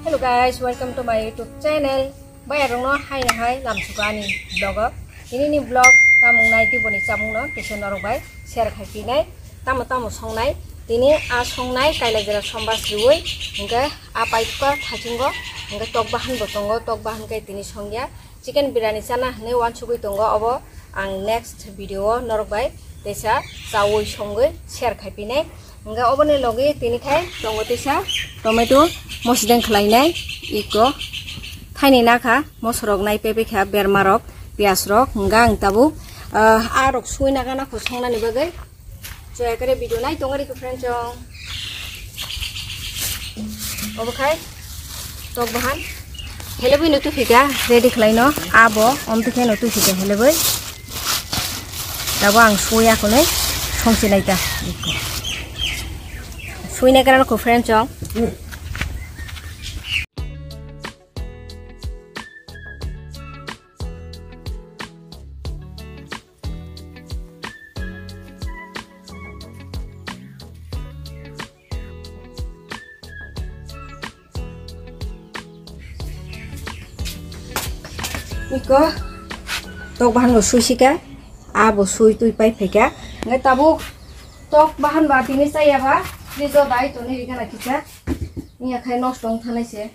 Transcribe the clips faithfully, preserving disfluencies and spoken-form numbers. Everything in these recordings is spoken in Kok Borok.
Hello guys, welcome to my YouTube channel. Bayarokno haino hai lamsugo ani vlog o. Tini ni vlog tamung nai tiboni chamung no kisa norok bai share khai pinai. Tamo tamo songnai. Tini a songnai kaila jera sombas riui. Hingke a paikukar thachingo. Hingke tok bahan bo tongo. Tok bahan kai tini songya. Chicken biryani chana hinui wansugui tongo, obo ang next video o norok bai teisa chaui songui share khai pinai. Hingke oboni logi tini khai tongo teisa tomato mosodeng khlainai iko thaini nakha mosrok nai pepe kha berma rok piyaj rok hingke ang tabuk ah, a rok sui nagana kho songnani bagui. So, ekare video nai tongari ko friend chong. Obo khai tok bahan. Helebui no tuphika ready khlaino abo om tukhe no tuphika helebui. Tabo ang suya khone songsi naita. Suina karano ko friend chong. Iko tok bahan bo sui sika, abo sui tui pai phaika. Ngai tabuk tok bahan ba tini chaya ba, fridge o dai toni rigana kisa. Iya khai nosto wng thanai se.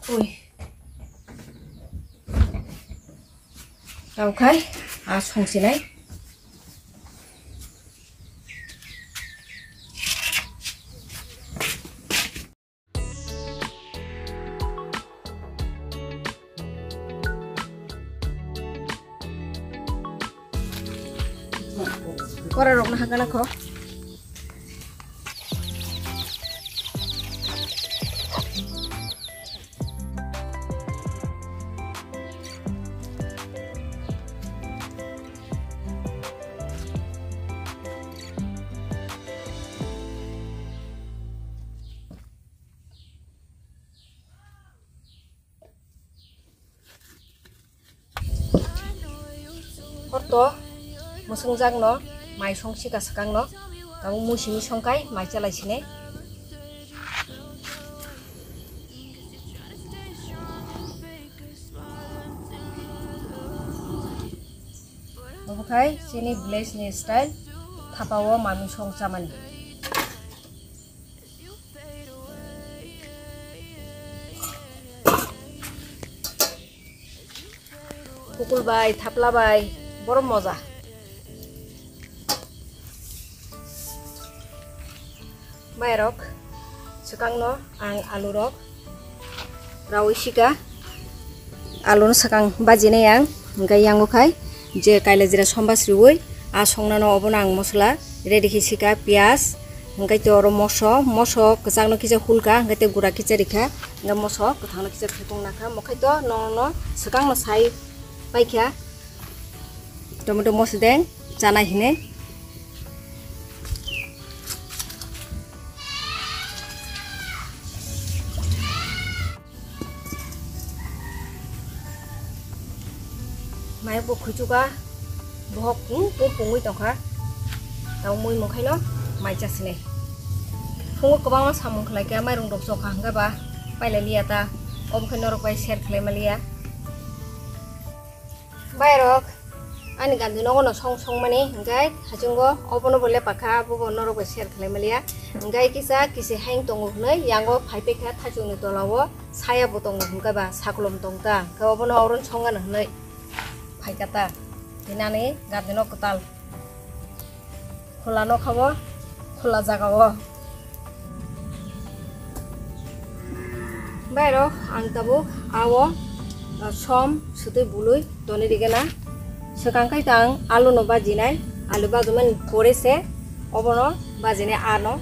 Ui. Tau khai, a songsinai. Kora rok na hagana kho. Horto mwswngjakno mai song sika swkangno, tabuk mui simi songkai mai chalai sinai. Obo khai chini village ni style thapa o manwi song chamani. Kukul bai, thapla bai, borom moja. Mairok, swkangno ang alurok rawi sika. Alun swkang bajinai ang, hingke yango khai je kaila jera sombas riui, a songnano obono ang mosola ready khe sika, piyaj, hingke tei oro moso, moso kwchangno kisa hulka, hingke tei gura kisa rikha, hingke moso kwthangno kisa khaitung nakha, mokhai to nono swkangno sai paikha, tomato mosodeng chanai hinui. Mai bo khuchuka, bohok pung pung pungwi tongkha. Tamo mui mungkhaino mai chasinai. Phungo kwbangma samung khlaikha, mairung rok chokha hwnkhe ba pailai liya ta. Obo khe norok bai share khlai maliya. Bairok, ani gandi nogo no song song mani hwnkhe hachingo obono bo lepakha, bobo norok bai share khlai maliya. Hwnkhe kisa kisi haing tongo hwnwi yango phai paikha thachukni tolao. Saya bo tongo hwnkhe ba sakolom tongkha, hwnkhe obono oron songano hwnwi phaikha ta. Hinani gandino kwtal khula nokhao, khula jagao. Bairok ang tabuk ao, ah, som swtwi bului toni rigena. Swkang kai ta ang alu no bajinai, alu bajimani pore se obono bajinai ano.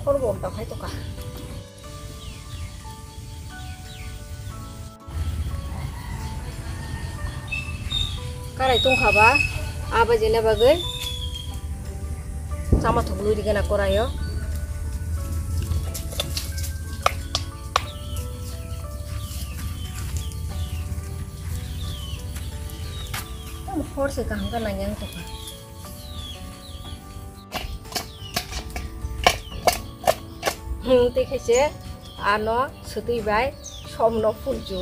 Korbo dokhai toka. Karai tongkha ba, abo jena bagwi chama thok luri gana koraio. Hor se kaham ka nang yang tokha. Hmm, tei khaise ano swtwi bai somno phulchu.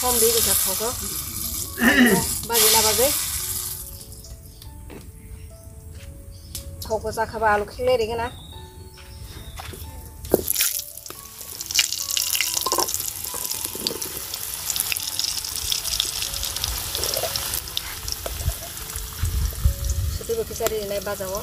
Som di bisa thogo. Bagi na bagi. Thogo sa khaba alu khile ri gana. Suti bo kisari nai baja o.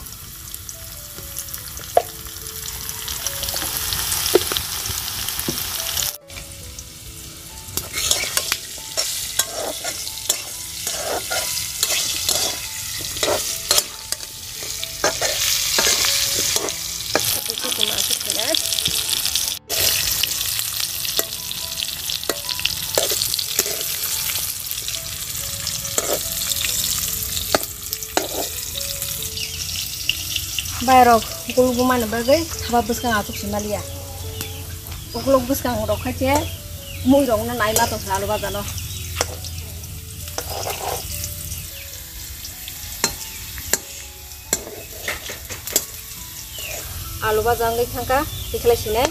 Bairok ukulok bumani bagwi thaba bwskang achuk si maliya. Ukulok bwskang rok khai khe mui rok no nai ma tong kha alu baja no. Alu baja wngwi thangkha, tikhlai sinai.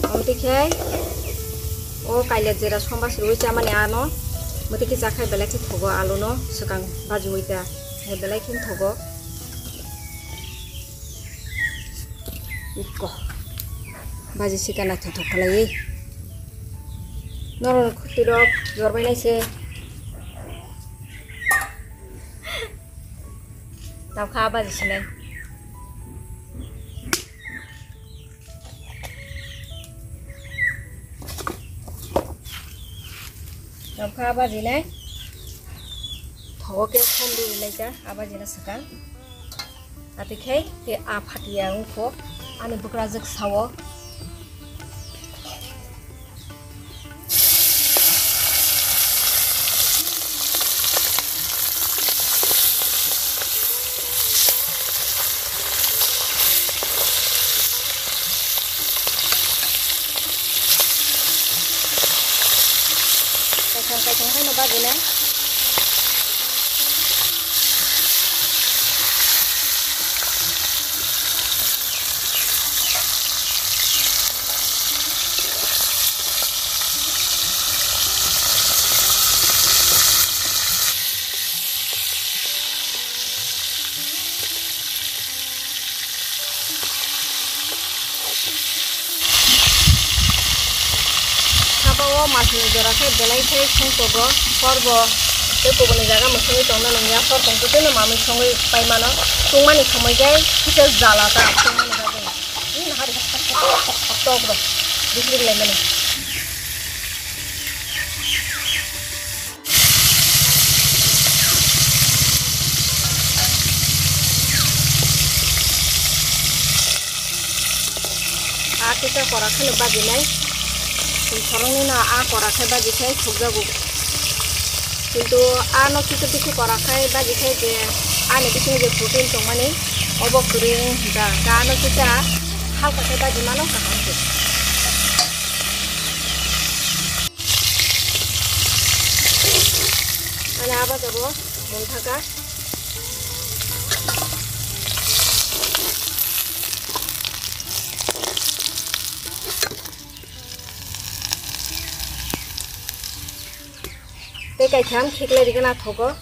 Omo tikhe o kaila jera somba sirwi chamani ano, omo tikhe chakhai belai khe thogo alu no swkang bajiwi ta, hai belai khe thogo. Ikko. Baji sika naithok thok khlaiwi. Norok khutui rok jorbai nai se. Tabkha baji sinai. Tabkha baji nai. Thogo khe khom duri lai ta, abaji na swkang. Ati khai te a phatia wngkho ani bukrajwk sao. Kaitham kaitham khaino bagwinai. Sabo o masni jora khe belai khe songtogo, horbo tei kubuni jaga mwswngwi tongna nangya, hor tongtwtwino mamwi songwi paimano, tungmani somoi khe kisa jala ta tongmani bagwi. Tok rok bisrik laimani. A kisa kora kheno bajinai. Thorongni no a kora khai baji khai thokjago. Kintu ano kisa bisi kora khai baji khai je ani bisingo je protein tongmani obo kwrwi wng da. Da ano kisa halka khai baji mano kaham se. Ani abo jabo mungthaka. Tei kaitham khiklai rigana thogo.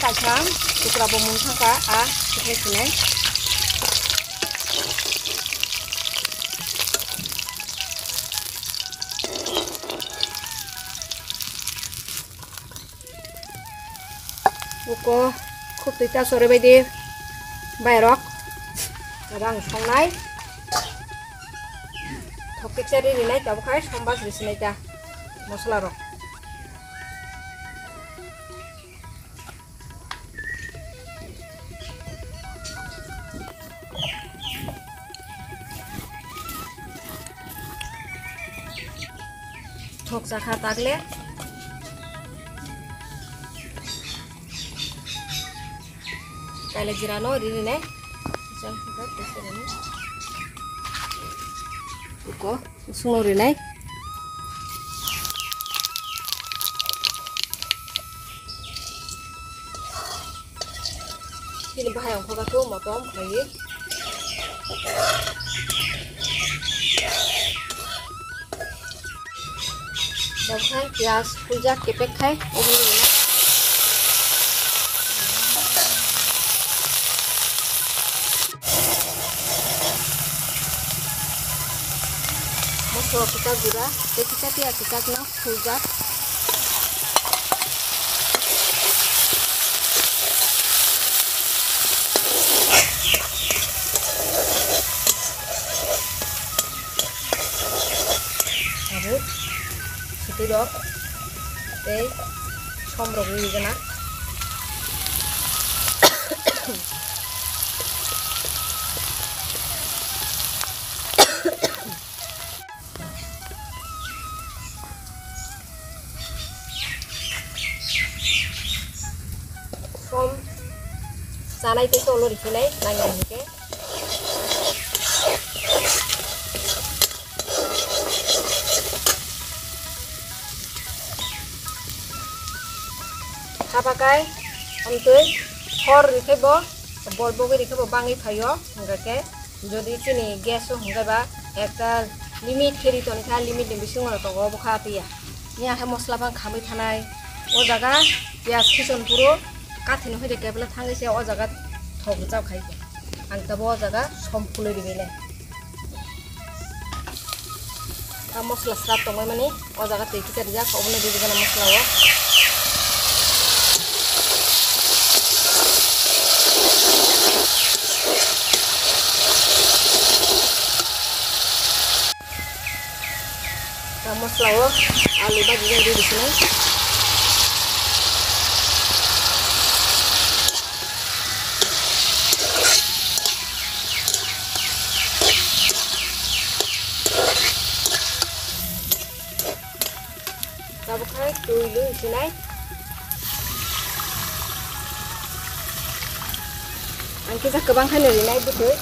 Kaisa tukra bo mung thangkha, a, sikhe sinai. Uko khub twi ta chori bai di, bairok. Abo ang songnai. Thok kisa ri rinai, tabuk khai sombas ri sinai ta mosola rok. Thok chakha tagle. Kaila jira no ri rinai. Uko. Sungno rinai. Chini bahai ongkha khe motom khlaiwi. Dam khai piyaj puljak kepek khai obo rinai. Moso kwchak gura tei kisa piya kwchak no suljak. Abo sutwi rok tei som rok ri gana. Som chanai tei tolo rikhinai nangya hinkhe. Habakai amtwi hor rikhe bo bol bogwi rikhe bo bangwi phaio, hwnkha khe jodi chini gas o hwnkhe ba ekta limit khe ri toni kha, limit ni bisingo no tongo bwkha piya. Ni akhe mosla bang khamwi thanai o jaga piyaj khichon phuru kathini hoide kebla thangwi se o jaga thok rwchap khai khe ang tabo o jaga som phulwi rwgwi nai. Ta mosla srap tongmani o jaga twi kisa rijak, obono rijak mosla o. Ta mosla o alu bagi jai rijak sini. Tabuk khai twi lwi sinai. Ang kisa kwbang khai no rinai bwtwi.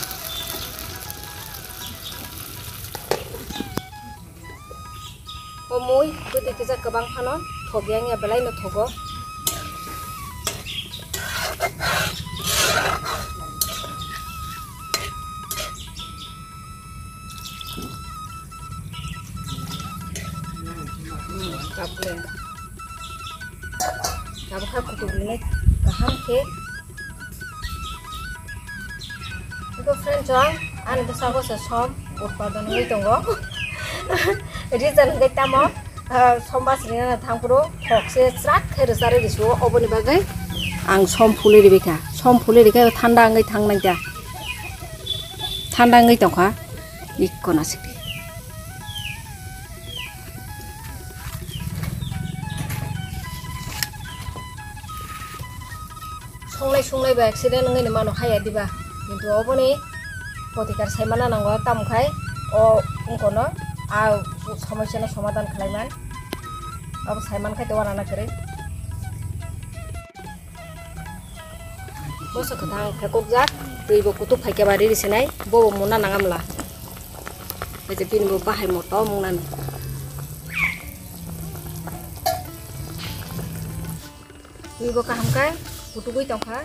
O mui bwtwi kisa kwbang phano thok yang ya belai no thogo. Tabuk kha kutuk rinai kaham khe. Iko friend chwng ani bwskango se som utpadon wngwi tongo. Reason hwnkhe tamo, ah, som bas rinani thangphuru thok se chwrak khe rwcharwi rwsio, oboni bagwi ang som phulwi rwbaikha. Som phulwi rwkhe thanda wngwi thang nangkha. Thanda wngwi tongkha. Ikko nasikdi. Songnai songnai ba accident wngwi ni mano haya diba, kintu oboni protikar saimana nango, tamo khai o wngkono a somosya no somadhan khlaiman, abo saiman khai to wanana kwrwi. Moso kwthang phekukjak, twi bo kutuk phaikhe ba riri sinai, bo bo muna nangamla. Khe bini bo bahai motom wngnani. Twi bo kaham khe kutugwi tongkha,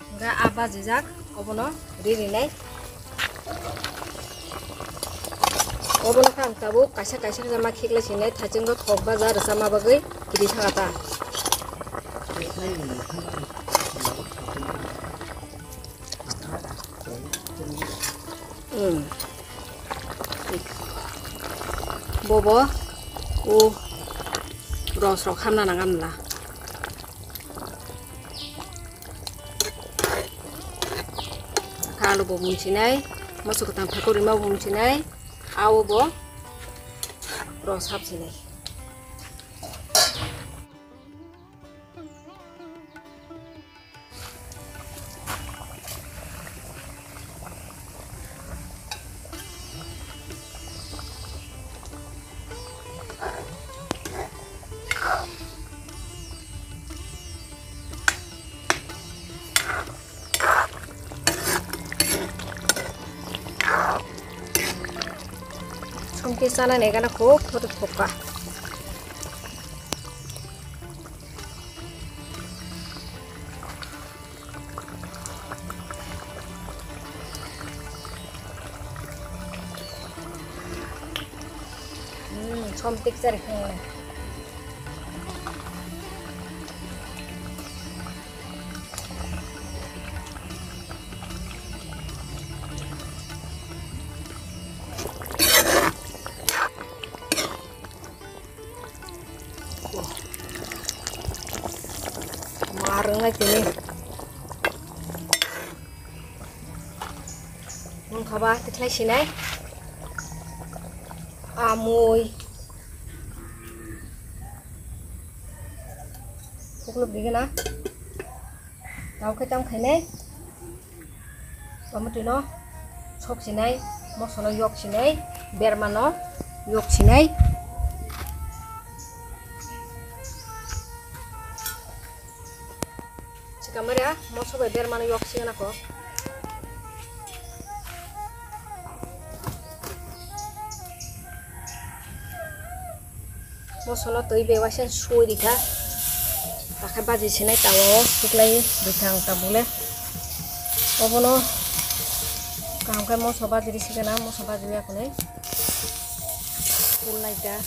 hwnkhe a bajijak obono ririnai. Obono khe ang tabuk kaisa kaisa khe ma khiklai sinai, thachingbo thok baja rwchapma bagwi ri thangata. Hmm. Bobo o ros rok hamna nang amla. Kha alu bo mungsinai, moso kwtang phakori ma mungsinai, awo bo ros hapsinai. Songke sana ne gana kok, kok kok ka. Hmm, som tik sari kong. Marung lai tini. Mungkha ba tikhlai sinai. Amui. Kukluk digena. Tao khe tam khainai. Tomato no sok sinai, moso no yok sinai, berma no yok sinai. Sikamaria moso bai berma no yok sinai nako. Moso no twi bai waisa sui rikha. Akhe baji sinai tawa o suklai bwthang tabuk le. Obono kaham khe moso baji risi gana, moso baji ya kunai. Pul naikha.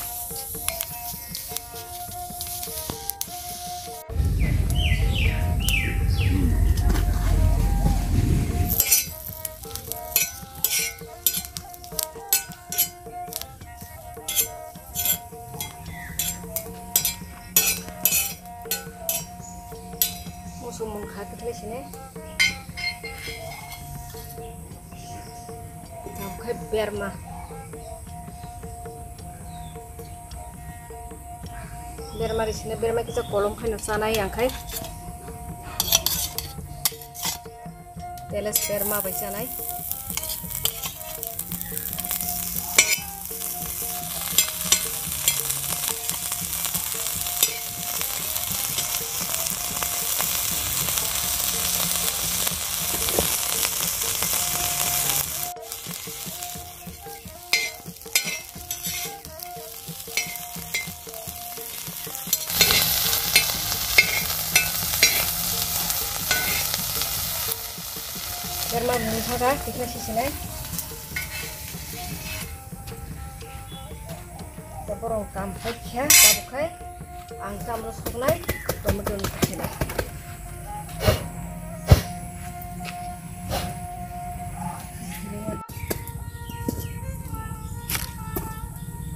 Moso mung kha tikle sini. Tamo khai berma. Berma ri sini, berma kisa kolom khai no chanai ang khai. Teles berma bai chanai. Berma bumung thaka tikna sisinai. Borong kam khai kha tabuk khai. Ang chamlo suknai, tomato ni kuchinai.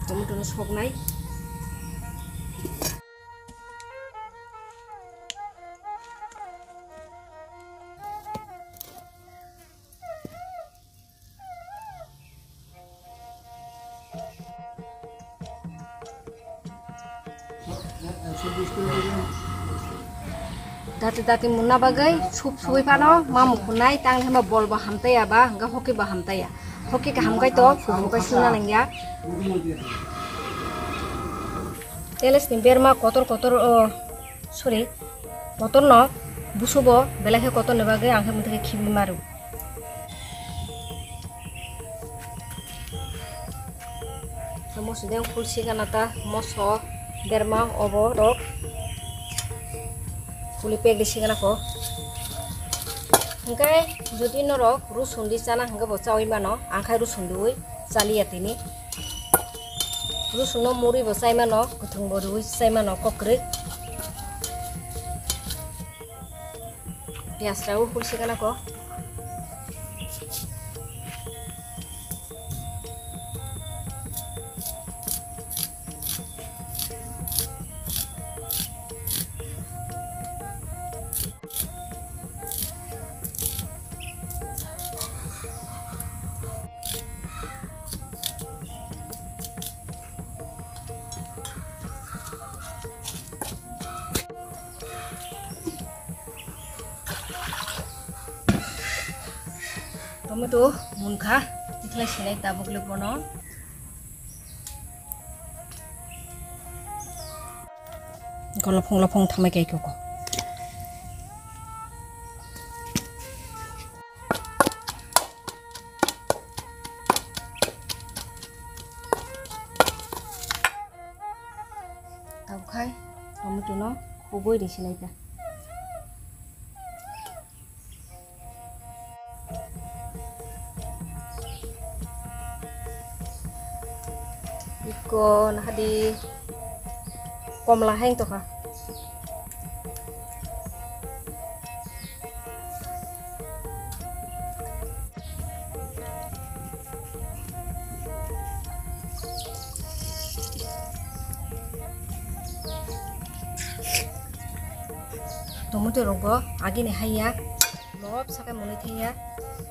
Tomato no soknai. Dati dati munna bagwi sup sugwi phano ma mukhunai, tang hema bol bo hamtaiya ba hwnkhe hoki bo hamtaiya. Hoki kaham kai to, kuphur kai suna nangya. Teles ni berma kotor kotor o, sorry, kotor no busubo belai khe kotor ni bagwi ang khe muthai khe khibwi maru. Moso deng phul sigana ta, moso berma obo rok phuli pek di sigana ko. Hingke jodi norok rusun di chana hingke bo chawi mano, ang khai rusun diwi chaliya tini. Rusun no muri bo chai mano, kuthung bo riwi chai mano, kokrwi. Piyas rok phul sigana ko. Mutu munkha, tikhlai sinai tabuk le bono. Ko lophong lophong thamai kai koko. Tabuk khai tomato no khugwi ri sinai ta. Iko nahadi komla hai tongkha. Tomato rok bo agini haiya, lobsa khe mwnwi thangya.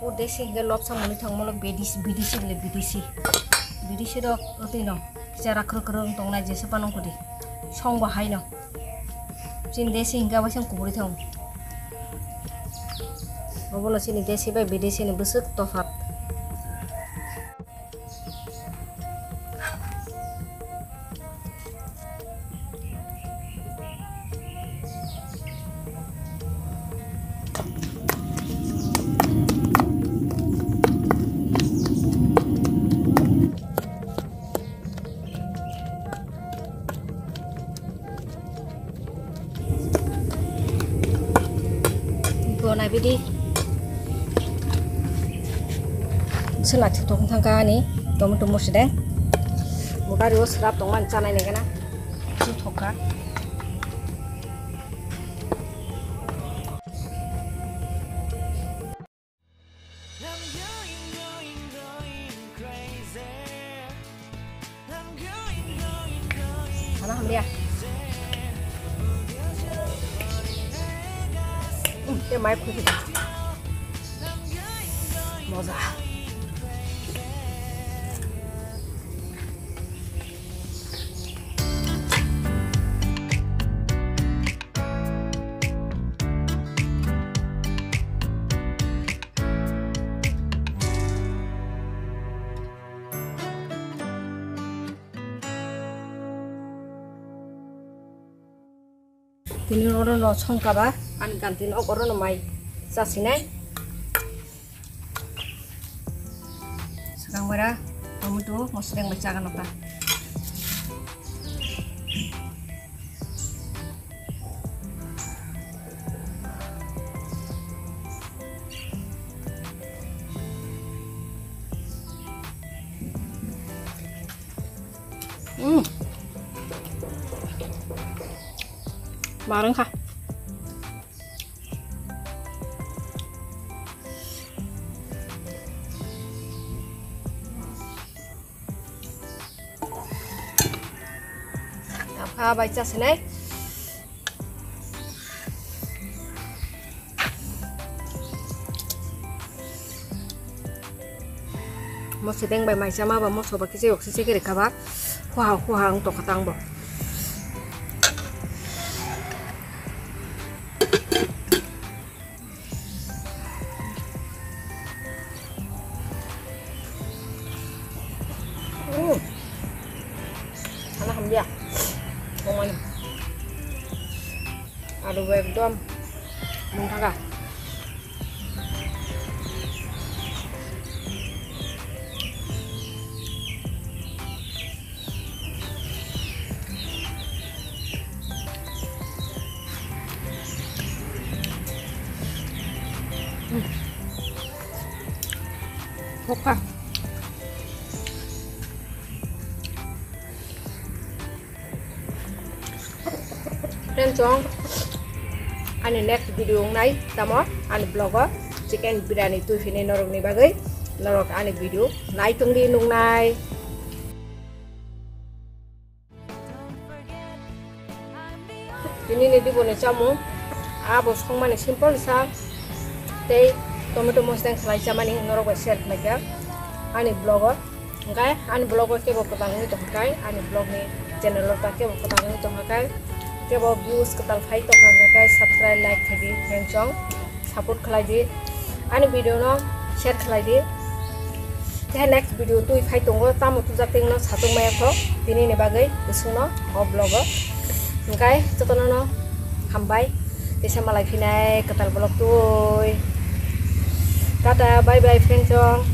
O desi hinkhe lobsa mwnwi thangmano bidesi, bidesi le bidesi. Bidesi rok otwi no kisa rakhru khru wng tongnai jesa phano kudi song bo hai no. Chini desi hinkhe waisa kuburi thang. Obono chini desi bai bidesi ni bwswk tofat. Gona bidi. Sela thok thangka ani tomato mosdeng. Bugari o srap tongman chanai nai gana. Thokka. Sana hamdia. Hmm, te mai khui khui. Moja. Tini oro no songkaba, ani ganti no oro no mai chasinai. Swkang mara, tomato, mosreng bai chaga nota. Hmm. Marang kha. Tapha bai chasinai. Moso deng bai mai chama ba moso ba kisa yok sise kiri kaba. Khuha khuha ang tokha tang bo. Mm. Ana hamya. Tongmani. Alu bo ekdom mungthaga. Thokha. Friends, chong ani next video wngnai tamo ani vlog o chicken biryani twi phini norok ni bagwi norok ani video nai tongdi nungnai. Tini ni diboni chamung abo songmani simple sa tei tomato mosdeng khlai chamani norok bai share khlai kha ani vlog o. Hingke ani vlog o kebo kwtal wngwi tongkha kai, ani vlog ni channel o ta kebo kwtal wngwi tongkha kai, kebo views kwtal phai tongkha kai, subscribe, like khaidi, friends chong support khlai di. Ani video no Share khlai di. Tei next video twi phai tongo, tamo tubjak tei no satung maya kho, tini ni bagwi bwswk no o vlog o. Hwnkhe jotono no hambai, tei sa malai phinai kwtal vlog twi. Tata, bye bye friends song.